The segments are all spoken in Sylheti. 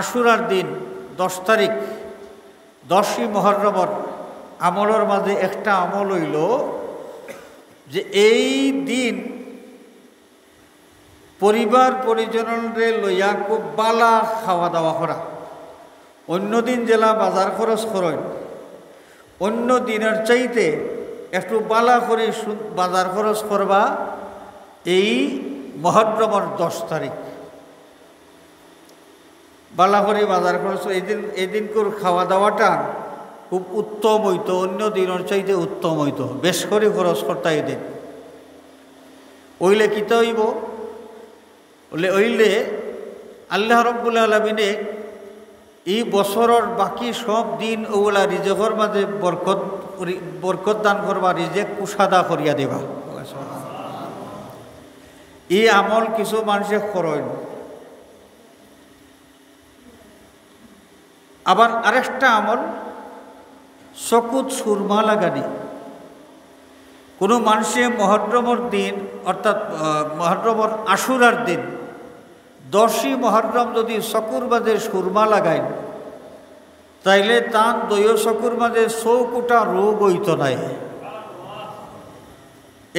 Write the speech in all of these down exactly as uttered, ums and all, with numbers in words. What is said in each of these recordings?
আশুরার দিন, দশ তারিখ, দশই মহররমর আমলর মাঝে একটা আমল অইলো যে এই দিন পরিবার পরিজনরে লইয়া খুব বালা খাওয়া দাওয়া করা। অইন্য দিন যেলা বাজার খরচ করইন, অইন্য দিনর চাইতে একটু বালা করি সু-, বাজার খরচ করবা এই মহররমর দশ তারিখ। বালা করি বাজার খরচ, এই দিন, এই দিনকুর খাওয়া দাওয়াটা খুব উত্তম অইতো, অইন্য দিনর চাইতে উত্তম অইতো, বেশ করি খরচ করতা এই দিন। অইলে কিতা অইবো? অইলে, অইলে আল্লাহ রব্বুল আলামিনে এই বছরর বাকি সব দিন অউলা রিজেকর মাঝে বরকত, রি-, বরকত দান করবা, রিজেক কুশাদা করিয়া দিবা। এই আমল কিছু মানষে করইন। আবার আরেকটা আমল, চকুত সুরমা লাগানি। কুনু মানষে মহররমর দিন, অর্থাৎ, আহ, মহররমর আশুরার দিন, দশই মহররম যুদি চকুর মাঝে সুরমা লাগাইন, তাইলে তান দুইও চকুর মাঝে চকুটা রোগ অইতো নায়।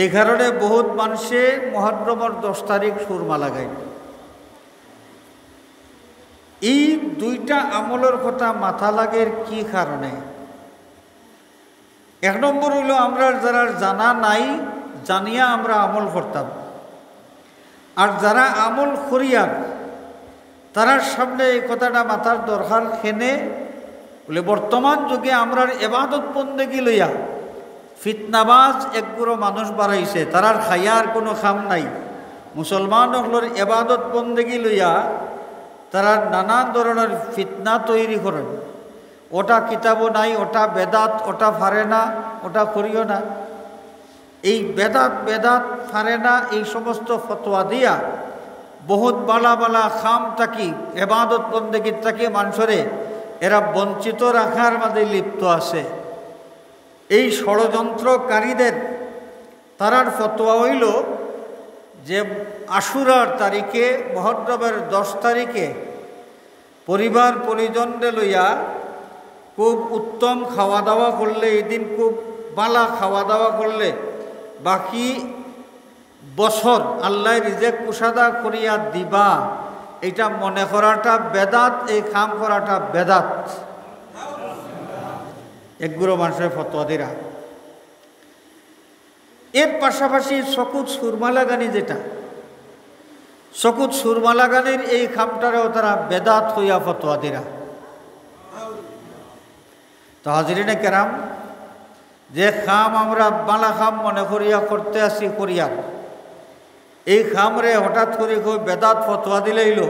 এই কারণে বহুত মানষে মহররমর দশ তারিখ সুরমা লাগাইন। এই দুইটা আমলর কথা মাথা লাগের কি কারণে? এক নম্বর অইলো, আমরার যারার জানা নাই, জানিয়া আমরা আমল করতাম। আর যারা আমল করিয়ার, তারার সামনে এই কথাটা মাথার দরকার কেনে, অইলে বর্তমান যুগে আমরার এবাদত বন্দেগি লইয়া ফিতনাবাজ একগুলো মানুষ বাড়াইছে, তারার খাইয়ার কুনু কাম নাই। মুসলমান অকলর এবাদত বন্দেগি লইয়া তারা নানান ধরনর ফিতনা তৈরি করইন। ওটা কিতাবো নাই, ওটা বেদাত, ওটা পারে না, ওটা করিও না। এই বেদাত, বেদাত পারে না, এই সমস্ত ফতোয়া দিয়া বহুত বালা বালা কাম থাকি, এবাদত বন্দেগির থাকি মানষরে এরা বঞ্চিত রাখার মাঝে লিপ্ত আছে। এই ষড়যন্ত্রকারীদের, তারার ফতোয়া অইলো যে আশুরার তারিখে, মহররমের দশ তারিখে পরিবার পরিজনরে লইয়া খুব উত্তম খাওয়া দাওয়া করলে, এই দিন খুব বালা খাওয়া দাওয়া করলে বাকি বছর আল্লায় রিজেক কুশাদা করিয়া দিবা, এটা মনে করাটা বেদাত, এই কাম করাটা বেদাত। একগুলো মানষে ফতোয়া দিরা। এর পাশাপাশি চকুত সুরমা লাগানি যেটা, চকুত সুরমা লাগানির এই কামটারেও তারা বেদাত কইয়া ফতোয়া দিরা। তো হাজিরিনে কেরাম, যে কাম আমরা বালা কাম মনে করিয়া করতে আছি করিয়ার, এই কামরে হঠাৎ করি কেউ বেদাত ফতোয়া দিলাইলো,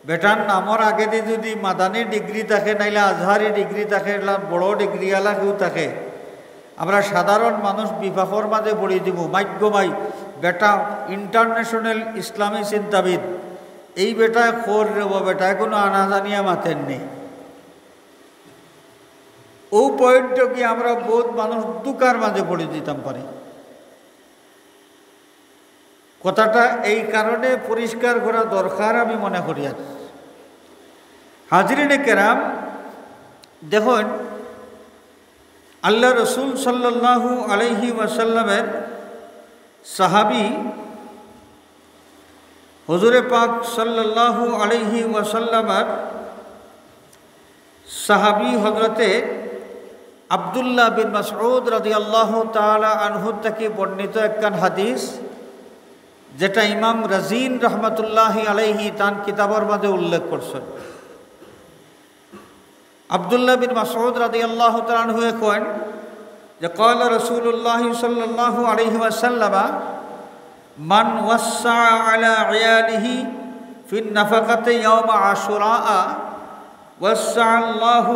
বেটার নামর আগেদি যুদি মাদানী ডিগ্রি থাকে, নাইলে আজহারি ডিগ্রি থাকে, লা-, বড় ডিগ্রিআলা কেউ থাকে, আমরা সাধারণ মানুষ বিপাকর মাঝে পড়ি দিমু। মাইগ্য মাই, বেটা international ইসলামী চিন্তাবিদ, এই বেটায় খোর রেব, বেটায় কুনু আনা জানিয়া মাতের নি। ও পয়েন্টে কি আমরা বহুত মানুষ ধুকার মাঝে পড়ি দিতাম পারি। কথাটা এই কারণে পরিষ্কার করা দরকার আমি মনে করিয়ার। হাজিরিনে কেরাম, দেখইন, আল্লাহ রসুল সাল্লাল্লাহু আলাইহি ওয়াসাল্লামের সাহাবী, হুজুরে পাক সাল্লাল্লাহু আলাইহি ওয়াসাল্লামের সাহাবী হযরতে আব্দুল্লাহ বিন মাসউদ রাদিয়াল্লাহু তাআলা আনহু থাকি বর্ণিত একখান হাদিস, যেটা ইমাম রাজিন রহমতুল্লাহি আলাইহি তান কিতাবর মাঝে উল্লেখ করছেন। আব্দুল্লাহ বিন মাসউদ রাদিয়াল্লাহু তাআলা আনহু কইন যে, قال رسول الله صلى الله عليه وسلم: من وسع على عياله في النفقة يوم عاشوراء وسع الله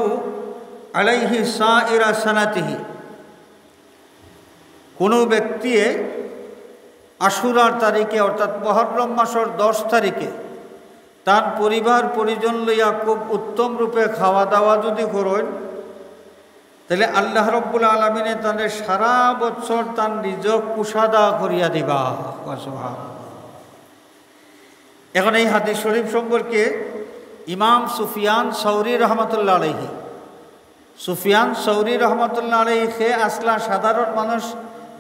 عليه سائر سنته। কোনো ব্যক্তিয়ে আশুরার তারিখে, অর্থাৎ মহররম মাসর দশ তারিখে, তান পরিবার পরিজন লইয়া খুব উত্তম রূপে খাওয়া দাওয়া যদি করইন, তাহলে আল্লাহ রব্বুল আলামিনে তানরে সারা বছর তান রিজক কুশাদা করিয়া দিবা। সুবহানাল্লাহ। এখন এই হাদিস শরীফ সম্পর্কে ইমাম সুফিয়ান সৌরি রহমতুল্লাহ আলাইহি। সুফিয়ান সৌরি রহমতুল্লাহ আলাইহি কে আসলা সাধারণ মানুষ,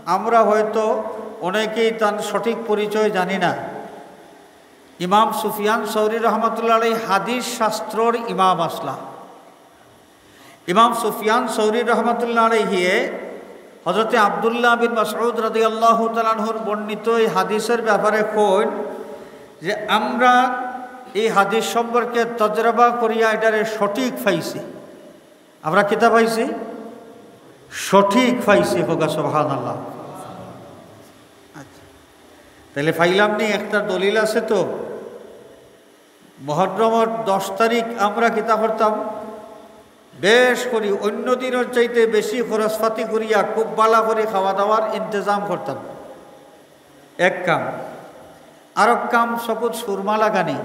আমরা হয়তো অনেকেই তার সঠিক পরিচয় জানি না। ইমাম সুফিয়ান সৌরি রহমতুল্লাহ আলাইহি হাদিস শাস্ত্রর ইমাম আসলা। ইমাম সুফিয়ান সৌরি রহমতুল্লাহ আলাইহিয়ে হযরতে আব্দুল্লাহ বিন মাসউদ রাদিয়াল্লাহু তাআলা আনহুর বর্ণিত এই হাদিসের ব্যাপারে কইন যে, "আমরা এই হাদিস সম্পর্কে তজরবা করিয়া এটারে সঠিক পাইছি।" আমরা কিতা পাইছি? সঠিক পাইছি। কউক্কা সুবহানাল্লাহ। আচ্ছা, তাইলে পাইলাম নি, একটা দলিল আছে তো। মহররমর দশ তারিখ আমরা কিতা করতাম? বেশ করি অন্য দিনর চাইতে বেশি খরচপাতি করিয়া খুব বালা করি খাওয়া দাওয়ার ইন্তেজাম করতাম, এক কাম। আরক কাম, চকুত সুরমা লাগানি।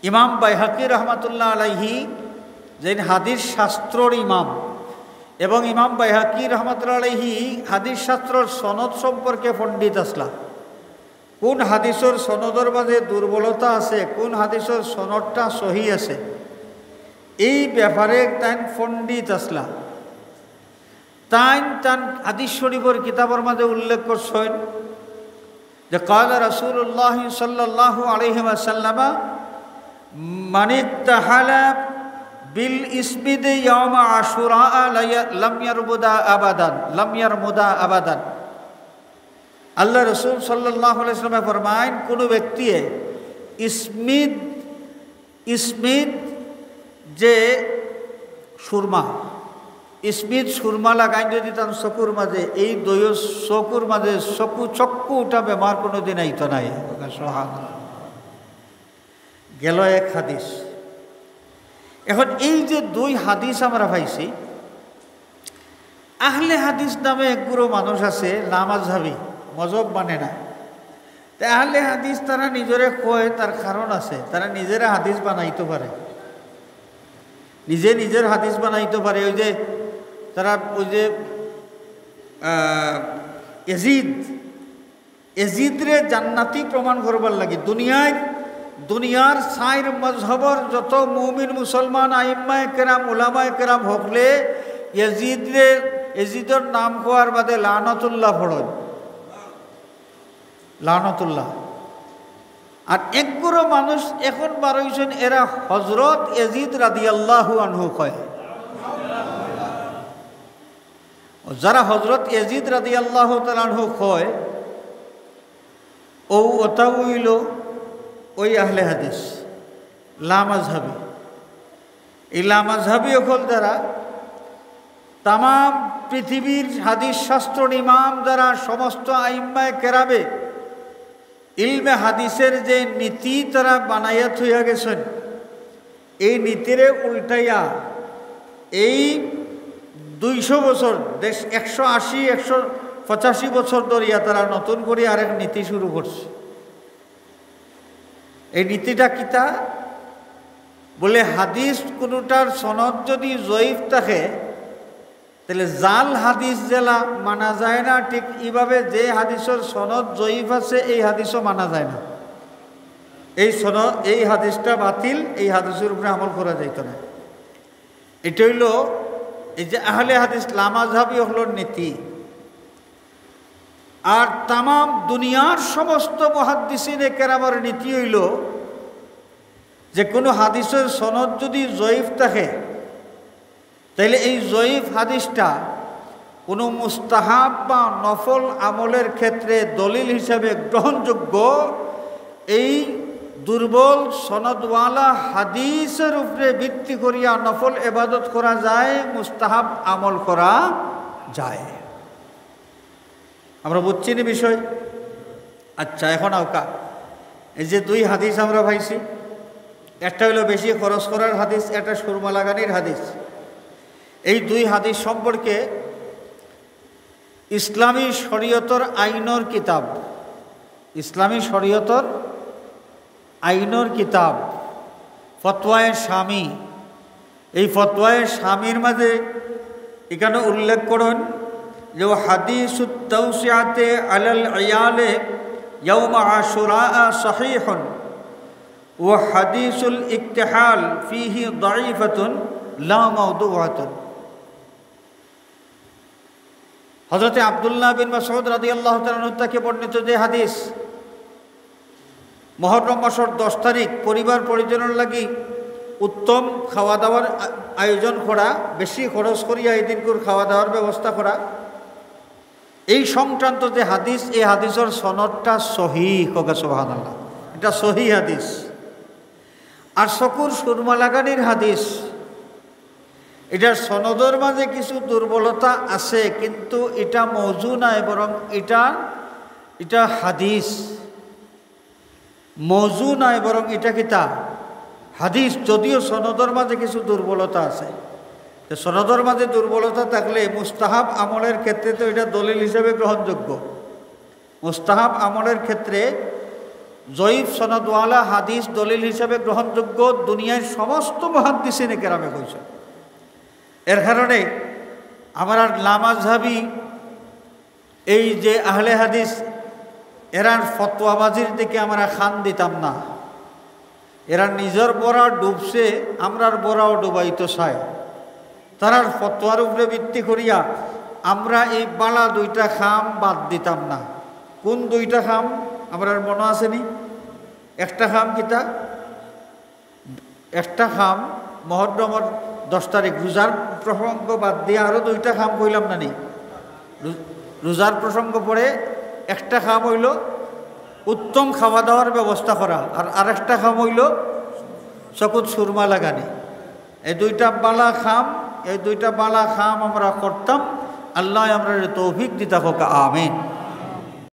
ইমাম বাইহাকি রহমতুল্লাহ আলাইহি যেইন হাদিস শাস্ত্রর ইমাম, এবং ইমাম বাইহাকি রহমতুল্লাহ আলাইহি হাদিস শাস্ত্রর সনদ সম্পর্কে পণ্ডিত আসলা। কোন হাদিসর সনদর মাঝে দুর্বলতা আছে, কোন হাদিসর সনদটা সহি আছে, এই ব্যাপারে তাইন পণ্ডিত আসলা। তাইন তান হাদিস শরীফর কিতাবর মাঝে উল্লেখ করছইন যে, "قال رسول الله صلى الله عليه وسلم: من اكتحل بالإسمد يوم عاشوراء لم يرمد أبدا، لم يرمد أبدا।" আল্লাহ রসুল সাল্লাল্লাহু আলাইহি ওয়াসাল্লামে ফরমাইন, কোনো ব্যক্তিয়ে ইসমিদ, ইসমিদ যে সুরমা, ইসমিদ সুরমা লাগাইন যদি তান চকুর মাঝে, এই দুইও চকুর মাঝে চকু, চক্ষু উঠা বেমার কোনোদিন আইতো নায়। সুবহানাল্লাহ। গেল এক হাদিস। এখন এই যে দুই হাদিস আমরা পাইছি, আহলে হাদিস নামে এক গুরু মানুষ আছে, লামাজহাবি, মজহব মানে না। তে আহলে হাদিস তারা নিজরে কয়, তার কারণ আছে, তারা নিজেরা হাদিস বানাইতো পারে, নিজে নিজের হাদিস বানাইতো পারে। ওই যে তারা ওই যে, আহ, এজিদ, এজিদরে জান্নাতি প্রমাণ করবার লাগি দুনিয়ার, দুনিয়ার চাইর মজহবর যত মুমিন মুসলমান আইম্মায়ে কেরাম, উলামায়ে কেরাম হকলে এজিদরে, এজিদর নাম কওয়ার বাদে লানতুল্লাহ পড়ইন, লানতুল্লাহ। আর এক গুরু মানুষ এখন বার অইছইন, এরা হযরত এজিদ রাদিয়াল্লাহু আনহু কয়। যারা হযরত এজিদ রাদিয়াল্লাহু তাআলা আনহু কয়, অউ অতা অইলো ওই আহলে হাদিস, লামাজহাবি। এই লামাজহাবি অকল যারা তামাম পৃথিবীর হাদিস শাস্ত্রর ইমাম যারা সমস্ত আইম্মায়ে কেরামে ইলমে হাদিসের যে নীতি তারা বানাইয়া থইয়া গেছইন, এই নীতিরে উল্টাইয়া এই দুইশো বছর, দেড়-, একশো আশি, একশো পঁচাশি বছর ধরিয়া তারা নতুন করি আরেক নীতি শুরু করছে। এই নীতিটা কিতা? বলে, হাদিস কোনোটার সনদ যদি জয়ীফ থাকে, তাইলে জাল হাদিস যেলা মানা যায় না, ঠিক ইভাবে যে হাদিসর সনদ জয়ীফ আছে, এই হাদিসও মানা যায় না। এই সনদ, এই হাদিসটা বাতিল, এই হাদিসর উপরে আমল করা যাইতো না। এটা অইলো এই যে আহলে হাদিস লামাজহাবি অকলর নীতি। আর তামাম দুনিয়ার সমস্ত মুহাদ্দিসিনে কেরামর নীতি অইলো যে কোনো হাদিসর সনদ যদি জয়ীফ থাকে, তাইলে এই জয়ীফ হাদিসটা কোনো মুস্তাহাব বা নফল আমলের ক্ষেত্রে দলিল হিসাবে গ্রহণযোগ্য। এই দুর্বল সনদওয়ালা হাদিসর উপরে ভিত্তি করিয়া নফল ইবাদত করা যায়, মুস্তাহাব আমল করা যায়। আমরা বুঝছি নি বিষয়? আচ্ছা, এখন আউক্কা, এই যে দুই হাদিস আমরা পাইছি, একটা অইলো বেশি খরচ করার হাদিস, একটা সুরমা লাগানির হাদিস। এই দুই হাদিস সম্পর্কে ইসলামী শরীয়তর আইনর কিতাব, ইসলামী শরীয়তর আইনর কিতাব ফতোয়ায়ে শামী, এই ফতোয়ায়ে শামীর মাঝে ইখানো উল্লেখ করইন যে, "হাদিসুত তাওসিআতে আলাল ইয়ালে ইয়াউমা আশুরা সহিহুন।" وحديث الاكتحال فيه ضعيفة لا موضوعة। হযরতে আব্দুল্লাহ বিন মাসউদ রাদিয়াল্লাহু তাআলা আনহু থেকে বর্ণিত যে হাদিস, মহররম মাসর দশ তারিখ পরিবার পরিজনর লাগি উত্তম খাওয়া দাওয়ার আ-, আয়োজন করা, বেশি খরচ করিয়া এই দিনকুর খাওয়া দাওয়ার ব্যবস্থা করা, এই সংক্রান্ত যে হাদিস, এই হাদিসর সনদটা সহিহ, কওকা সুবহানাল্লাহ, এটা সহিহ হাদিস। আর চকুর সুরমা লাগানির হাদিস, এটার সনদর মাঝে কিছু দুর্বলতা আছে, কিন্তু এটা মৌজু নায়, বরং এটা, এটা হাদিস। মৌজু নায়, বরং এটা কিতা? হাদিস। যদিও সনদর মাঝে কিছু দুর্বলতা আছে, তো সনদর মাঝে দুর্বলতা থাকলে মুস্তাহাব আমলের ক্ষেত্রে তো এটা দলিল হিসাবে গ্রহণযোগ্য। মুস্তাহাব আমলের ক্ষেত্রে জয়ীফ সনদওয়ালা হাদিস দলিল হিসাবে গ্রহণযোগ্য, দুনিয়ার সমস্ত মুহাদ্দিসিনে কেরামে কইছইন। এর কারণে আমরার লামাজহাবি এই যে আহলে হাদিস, এরার ফতোয়াবাজির দিকে আমরা কান দিতাম না। এরা নিজর বড়া ডুবছে, আমরার বড়াও ডুবাইতো চায়। তারার ফতোয়ার উপরে ভিত্তি করিয়া আমরা এই বালা দুইটা কাম বাদ দিতাম না। কোন দুইটা কাম আমরার মনো আছে নি? একটা কাম কিতা? একটা কাম, মহররমর দশ তারিখ, রোজার প্রসঙ্গ বাদ দিয়া আরো দুইটা কাম কইলাম না নি? রো-, রোজার প্রসঙ্গ পরে একটা কাম অইলো উত্তম খাওয়া দাওয়ার ব্যবস্থা করা, আর আরেকটা কাম অইলো চকুত সুরমা লাগানি। এই দুইটা বালা কাম, এই দুইটা বালা কাম আমরা করতাম। আল্লায় আমরারে তৌফিক দিতা কউকা, আমিন।